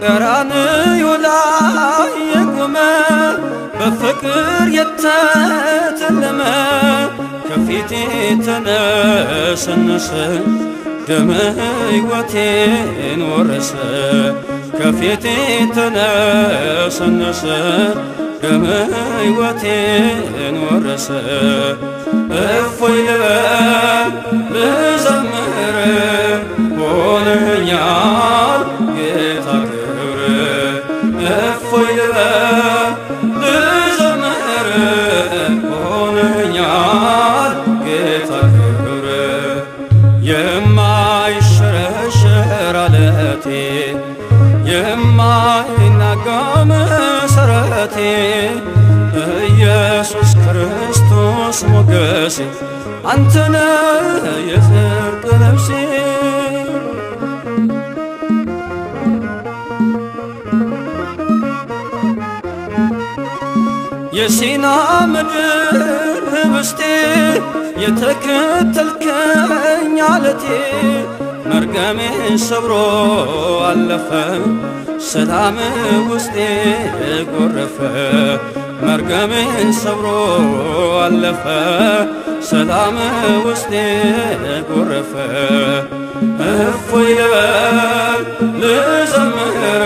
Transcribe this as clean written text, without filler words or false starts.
ቀራንዮ ላይ የቆመ፣ በፍቅር የተተለመ፣ ከፊቴ ተነሰነሰ፣ ደመ ሕይወቴን ወረሰ። ከፊቴ ተነሰነሰ፣ ደመ ሕይወቴን ወረሰ። እፎይ ልበል ልዘምር፣ ሆነኛል ጌታ ክብር። እፎይ ልበል ልዘምር፣ ሆነኛል ጌታ ክብር። የማይሸረሸር አለቴ፣ የማይናጋ መሰረቴ፣ ኢየሱስ ክርስቶስ ሞገሴ፣ አንተነህ የጽድቅ ልብሴ። የሲና ምድር ህብስቴ፣ የተከተልከኝ አለቴ፣ መርገሜን ሰብሮ አለፈ፣ ሰላም ውስጤ ጎረፈ። መርገሜን ሰብሮ አለፈ፣ ሰላም ውስጤ ጎረፈ። እፎይ ልበል ልዘምር፣